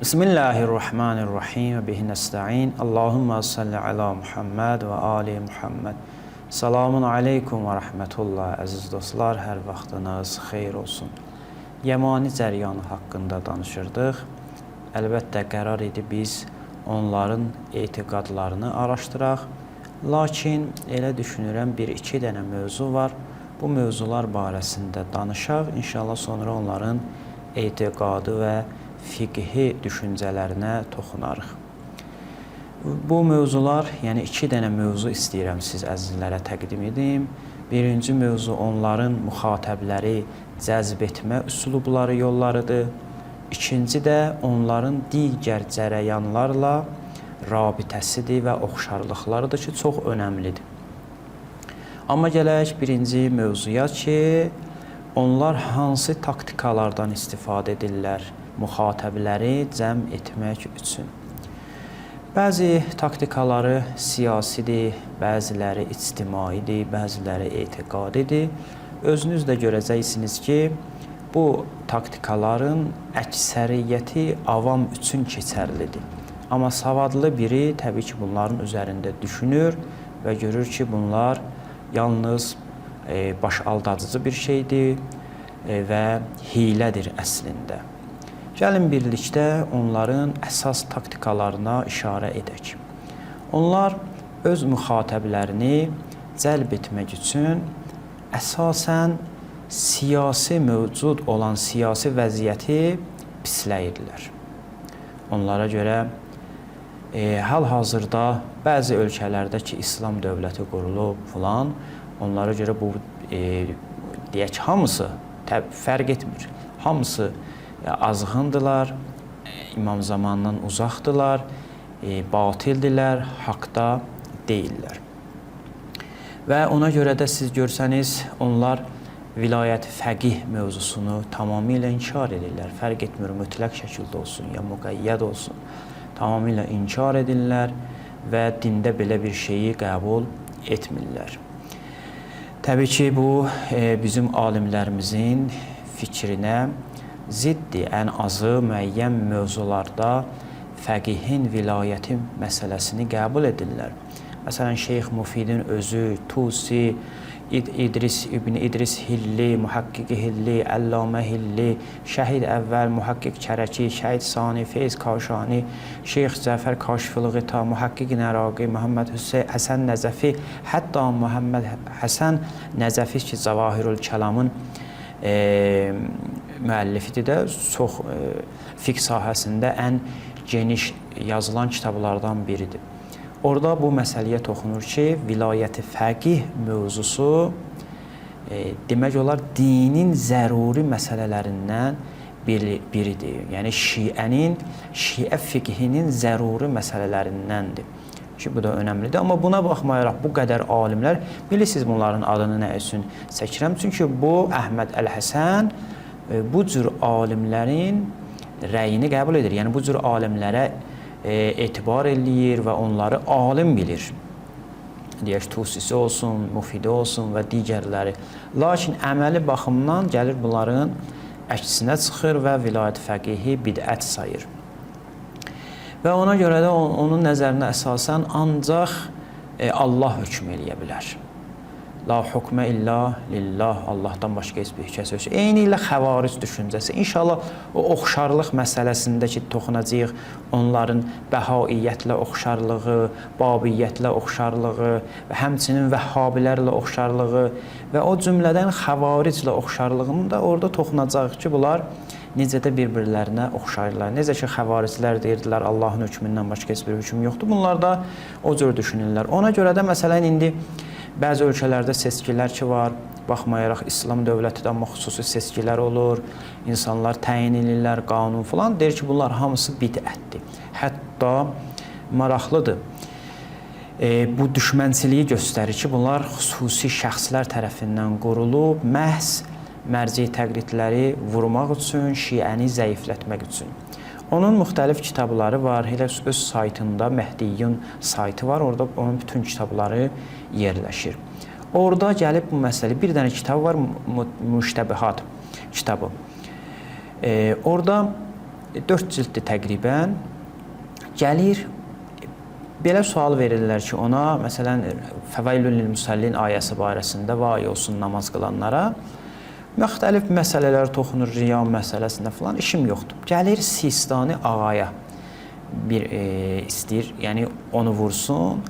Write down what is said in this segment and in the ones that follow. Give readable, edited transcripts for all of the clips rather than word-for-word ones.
Bismillahirrahmanirrahim və bihi nəstəin. Allahumma salli ala Muhammed və ali Muhammed. Salamun aleykum və rəhmətullah, əziz dostlar, hər vaxtınız xeyir olsun. Yəmani cəryanı haqqında danışırdıq. Əlbəttə qərar idi biz onların etiqadlarını araşdıraq. Lakin elə düşünürəm bir-iki dənə mövzu var. Bu mövzular barəsində danışaq. İnşallah sonra onların etiqadı və fiqhi düşüncələrinə toxunarıq. Bu mövzular, yəni iki dənə mövzu istəyirəm siz əzizlərə təqdim edim. Birinci mövzu onların müxatəbləri cəzb etmə üslubları, yollarıdır. İkinci də onların digər cərəyanlarla rabitəsidir və oxşarlıqlarıdır ki, çox önəmlidir. Amma gələk birinci mövzuya ki, onlar hansı taktikalardan istifadə edirlər müxatəbləri cəm etmək üçün. Bəzi taktikaları siyasidir, bəziləri ictimaidir, bəziləri etiqadidir. Özünüz də görəcəksiniz ki, bu taktikaların əksəriyyəti avam üçün keçərlidir. Amma savadlı biri təbii ki, bunların üzərində düşünür və görür ki, bunlar yalnız baş aldadıcı bir şeydir və hilədir əslində. Gəlin birlikdə onların əsas taktikalarına işarə edək. Onlar öz müxatəblərini cəlb etmək üçün əsasən siyasi mövcud olan siyasi vəziyyəti pisləyirdilər. Onlara görə hal-hazırda bəzi ölkələrdə ki, İslam dövləti qurulub filan, onlara görə bu deyək hamısı fərq etmir. Hamısı azğındılar, imam zamanından uzaqdılar, batildilər, haqda deyillər. Və ona görə də siz görsəniz, onlar vilayət fəqih mövzusunu tamamilə inkar edirlər. Fərq etmir, mütləq şəkildə olsun ya müqəyyəd olsun. Tamamilə inkar edirlər və dində belə bir şeyi qəbul etmirlər. Təbii ki, bu bizim alimlərimizin fikrinə ziddir. Ən azı müəyyən mövzularda fəqihin vilayəti məsələsini qəbul edirlər. Məsələn, Şeyx Mufidin özü, Tusi, İdris İbn İdris Hilli, Mühəqqiq Hilli, Əllamə Hilli, Şəhid Əvvəl, Mühəqqiq Kərəki, Şəhid Sani, Feyz Kaşani, Şeyx Cəfər Kaşifül-Qita, Mühəqqiq Nəraqi, Məhəmməd Hüseyn Həsən Nəzəfi, hətta Məhəmməd Həsən Nəzəfi ki, Cavahirül Kəlamın müəllifidir də, çox fiqh sahəsində ən geniş yazılan kitablardan biridir. Orada bu məsələyə toxunur ki, vilayəti fəqih mövzusu demək olar dinin zəruri məsələlərindən biridir. Yəni şiənin, şiə fiqhinin zəruri məsələlərindəndir. Ki bu da önəmlidir. Amma buna baxmayaraq bu qədər alimlər, bilirsiniz bunların adını nə üçün çəkirəm? Çünki bu Əhməd Əl-Həsən bu cür alimlərin rəyini qəbul edir. Yəni bu cür alimlərə etibar eləyir və onları alim bilir. Deyək, Tusisi olsun, Mufidi olsun və digərləri. Lakin əməli baxımdan gəlir bunların əksinə çıxır və vilayət fəqihi bidət sayır. Və ona görə də onun nəzərinə əsasən ancaq Allah hökm eləyə bilər. La hukmə illa lillah, Allahdan başqa heç bir kəs yox. Eyni ilə xəvaric düşüncəsi. İnşallah o oxşarlıq məsələsində ki, toxunacağıq onların bəhaiyyətlə oxşarlığı, babiyyətlə oxşarlığı və həmçinin vəhhabilərlə oxşarlığı və o cümlədən xəvariclə oxşarlığını da orada toxunacağıq ki, bunlar necə də bir-birlərinə oxşayırlar. Necə ki, xəvariclər deyirdilər Allahın hökmündən başqa heç bir hökm yoxdur. Bunlar da o cür düşünürlər. Ona görə də məsələn indi bəzi ölkələrdə seçkilər ki var, baxmayaraq İslam dövlətidir, amma xüsusi seçkilər olur, insanlar təyin edirlər, qanun filan, deyir ki, bunlar hamısı bidətdir. Hətta maraqlıdır. Bu düşmənçiliyi göstərir ki, bunlar xüsusi şəxslər tərəfindən qurulub, məhz mərci təqlidləri vurmaq üçün, şiəni zəiflətmək üçün. Onun müxtəlif kitabları var. Elə öz saytında Məhdiyyun saytı var. Orada onun bütün kitabları yerləşir. Orada gəlib bu məsələ, bir dənə kitab var, Müştəbihat kitabı. Orada 4 cilddir təqribən. Gəlir belə sual verirlər ki, ona məsələn Fəvailün lil musallin ayəsi barəsində vay olsun namaz qılanlara. Müxtəlif məsələlər toxunur, riya məsələsində filan işim yoxdur. Gəlir Sistani ağaya bir istəyir, yəni onu vursun.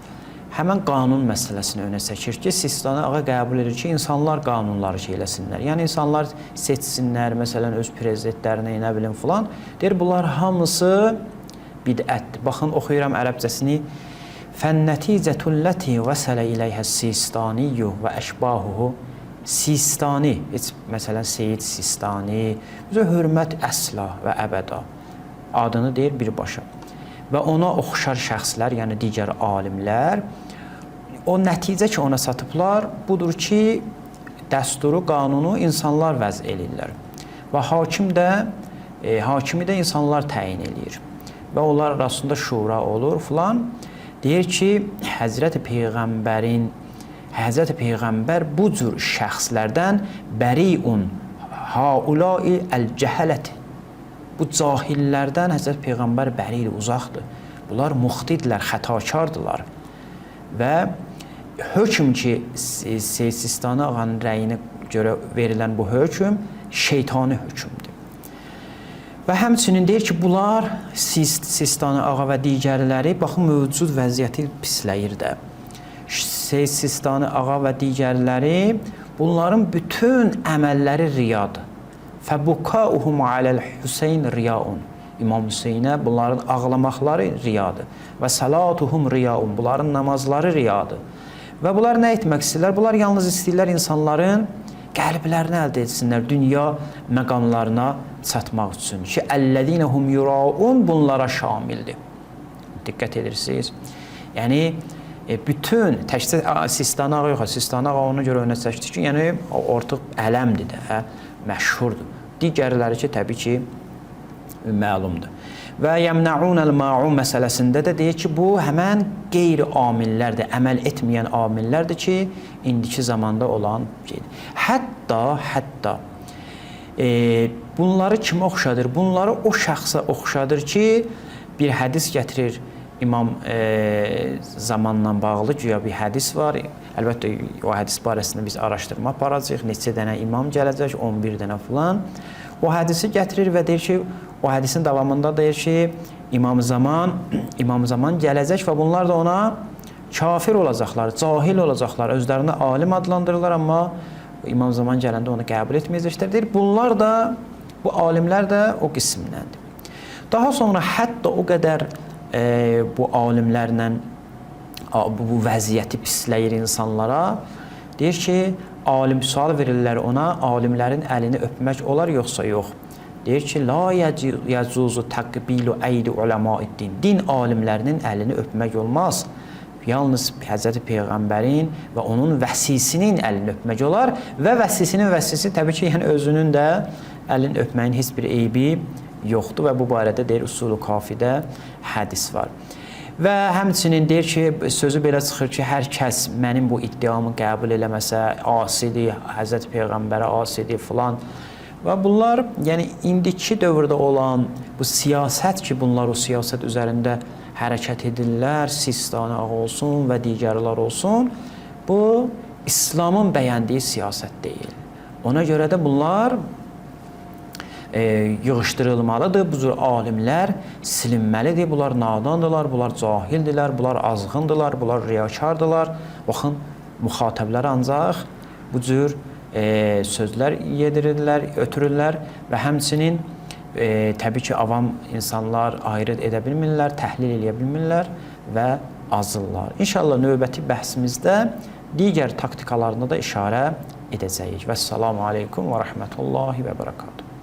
Həmən qanun məsələsini önə çəkir ki, Sistani ağa qəbul edir ki, insanlar qanunları şey eləsinlər. Yəni insanlar seçsinlər, məsələn öz prezidentlərini, nə bilim filan. Deyir bunlar hamısı bidətdir. Baxın oxuyuram ərəbcəsini. Fən-nəticətullati vəsələ iləyhə Sistaniyyu və əşbahuhu. Sistani, heç məsələn Seyid Sistani, bizə hörmət əsla və əbəda adını deyir birbaşa. Və ona oxşar şəxslər, yəni digər alimlər, o nəticə ki ona çatıblar, budur ki, dəsturu, qanunu insanlar vəz eləyirlər. Və hakim də, hakimi də insanlar təyin eləyir. Və onlar arasında şura olur filan. Deyir ki, Həzrəti Peyğəmbər bu cür şəxslərdən bəriun haulai əl-cəhlət. Bu cahillərdən Həzrəti Peyğəmbər bəridir, uzaqdır. Bunlar muxtidirlər, xətakardılar. Və hökm ki, Seyid Sistani ağanın rəyinə görə verilən bu hökm şeytani hökmdür. Və həmçinin deyir ki, bunlar Sistani ağa və digərləri, baxın, mövcud vəziyyəti pisləyir də. Seyid Sistani ağa və digərləri, bunların bütün əməlləri riyadır. Fəbukauhum aləl Hüseyn riyaun. İmam Hüseynə bunların ağlamaqları riyadır. Və salatuhum riyaun. Bunların namazları riyadır. Və bunlar nə etmək istəyirlər? Bunlar yalnız istəyirlər insanların qəlblərini əldə etsinlər, dünya məqamlarına çatmaq üçün. Ki, əlləzinəhum yuraun bunlara şamildir. Diqqət edirsiniz. Yəni, bütün, təkcə Sistani ağa yox, Sistani ağa ona görə önə çəkdi ki, yəni artıq ələmdir də, məşhurdur. Digərləri ki, təbii ki, məlumdur. Və yəmnəunəl ma'un məsələsində də deyir ki, bu həmən qeyri-amillərdir, əməl etməyən amillərdir ki, indiki zamanda olan şeydir. Hətta bunları kimə oxşadır? Bunları o şəxsə oxşadır ki, bir hədis gətirir İmam zamanla bağlı, güya bir hədis var. Əlbəttə, o hədis barəsində biz araşdırma aparacağıq. Neçə dənə imam gələcək, 11 dənə filan. O hədisi gətirir və deyir ki, o hədisin davamında deyir ki, İmam zaman gələcək və bunlar da ona kafir olacaqlar, cahil olacaqlar, özlərini alim adlandırırlar, amma İmam zaman gələndə onu qəbul etməyəcəklər. Deyir, bunlar da, bu alimlər də o qismdəndir. Daha sonra hətta o qədər bu alimlərlə bu vəziyyəti pisləyir insanlara. Deyir ki, alim sual verirlər ona, alimlərin əlini öpmək olar yoxsa yox. Deyir ki, la yəcuzu təqbilu əydi uləmaiddin. Din alimlərinin əlini öpmək olmaz. Yalnız Həzrəti Peyğəmbərin və onun vəsisinin əlini öpmək olar və vəsisinin vəsisi təbii ki, yəni özünün də əlini öpməyin heç bir eybi yoxdur və bu barədə deyir Usul-u Kafidə hədis var. Və həmçinin deyir ki, sözü belə çıxır ki, hər kəs mənim bu iddiamı qəbul eləməsə, asidir, Həzrəti Peyğəmbərə asidir filan. Və bunlar, yəni indiki dövrdə olan bu siyasət ki, bunlar o siyasət üzərində hərəkət edirlər, Sistani ağa olsun və digərlər olsun, bu İslamın bəyəndiyi siyasət deyil. Ona görə də bunlar yığışdırılmalıdır. Bu cür alimlər silinməlidir. Bunlar nadandırlar, bunlar cahildirlər, bunlar azğındırlar, bunlar riyakardılar. Baxın, müxatəblər ancaq bu cür sözlər yedirirlər, ötürürlər və həmçinin təbii ki, avam insanlar ayrı edə bilmirlər, təhlil eləyə bilmirlər və azırlar. İnşallah növbəti bəhsimizdə digər taktikalarına da işarə edəcəyik. Vəssalamu aleykum və rəhmətullahi və bərəkatuhu.